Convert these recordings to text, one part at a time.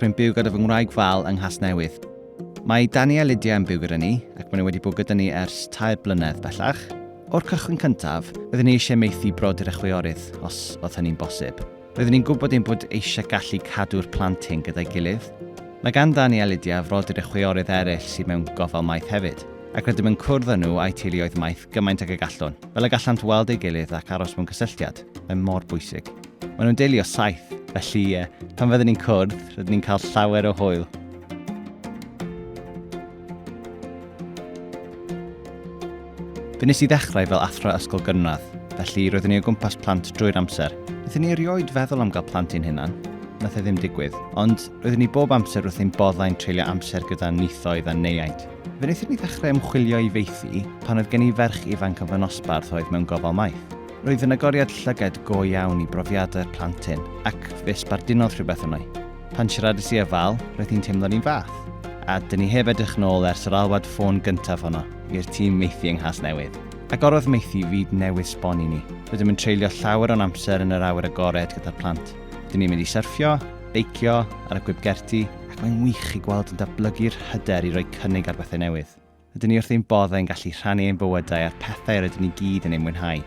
ac rwy'n byw gyda fy ngwraig Val yng Nghasnewydd. Mae Danny a Lydia yn byw gyda ni ac maen nhw wedi bod gyda ni ers tair blynedd bellach. O'r cychwyn cyntaf, roeddwn ni eisiau maethu brodyr a chwiorydd, os oedd hynny'n bosib. Roeddwn ni'n gwybod ein bod eisiau gallu cadw'r plant hyn gyda'i gilydd. Mae gan Danny a Lydia frodyr a chwiorydd eraill sydd mewn gofal maeth hefyd, ac rydym yn cwrdd â nhw a'u teuluoedd maeth gymaint ag y gallwn, fel y gallant weld ei gilydd ac aros mewn cysylltiad. Mae mor bwysig. Maen nhw'n deulu o saith, felly pan fyddwn ni'n cwrdd, rydyn ni'n cael llawer o hwyl. Fe nes i ddechrau fel athro ysgol gynradd, felly roeddwn i o gwmpas plant drwy'r amser. Wnaethon ni erioed feddwl am gael plant ein hunan, nath e ddim digwydd, ond roeddwn i bob amser wrth ein boddau'n treulio amser gyda nithoedd a neiaid. Fe wnaethon ni ddechrau ymchwilio i faethu pan oedd gen i ferch ifanc yn fy nosbarth oedd mewn gofal maeth. Roedd yn agoriad llygad go iawn i brofiadau'r plant hyn, ac fe sbardunodd rhywbeth yno i. Pan siaradais i â Val, roedd hi'n teimlo'r un fath. A dyn ni heb edrych nôl ers yr alwad ffôn gyntaf honno i'r tîm maethu yng Nghasnewydd. Agorodd maethu fyd newydd sbon i ni. Rydym yn treulio llawer o'n amser yn yr awyr agored gyda'r plant. Dyn ni'n mynd i syrffio, beicio, ar y gwibgerti, ac mae'n wych i gweld yn datblygu'r hyder i roi cynnig ar bethau newydd. Rydyn ni wrth ein boddau yn gallu rhannu ein bywydau a'r pethau rydyn ni gyd yn eu mwynhau.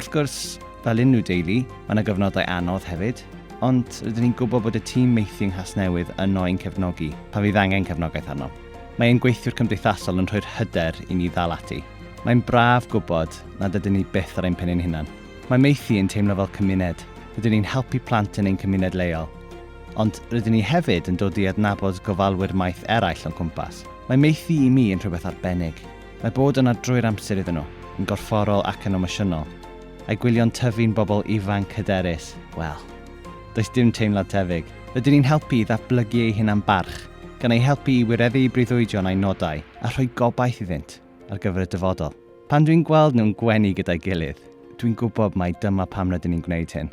Wrth gwrs, fel unrhyw deulu, mae yna gyfnodau anodd hefyd, ond rydyn ni'n gwybod bod y tîm maethu yng Nghasnewydd yno i'n cefnogi pan fydd angen cefnogaeth arnom. Mae ein gweithiwr cymdeithasol yn rhoi'r hyder i ni ddal ati. Mae'n braf gwybod nad ydyn ni byth ar ein pen ein hunan. Mae maethu yn teimlo fel cymuned. Rydyn ni'n helpu plant yn ein cymuned leol. Ond rydyn ni hefyd yn dod i adnabod gofalwyr maeth eraill o'n cwmpas. Mae maethu i mi yn rhywbeth arbennig. Mae bod yna drwy'r amser iddyn nhw, yn gorfforol ac yn emosiynol, a'u gwylio'n tyfu'n bobl ifanc hyderus, wel, does dim teimlad tebyg. Rydyn ni'n helpu i ddatblygu eu hunan-barch, gan eu helpu i wireddu eu breuddwydion a'u nodau, a rhoi gobaith iddynt ar gyfer y dyfodol. Pan dwi'n gweld nhw'n gwenu gyda'i gilydd, dwi'n gwybod mai dyma pam rydyn ni'n gwneud hyn.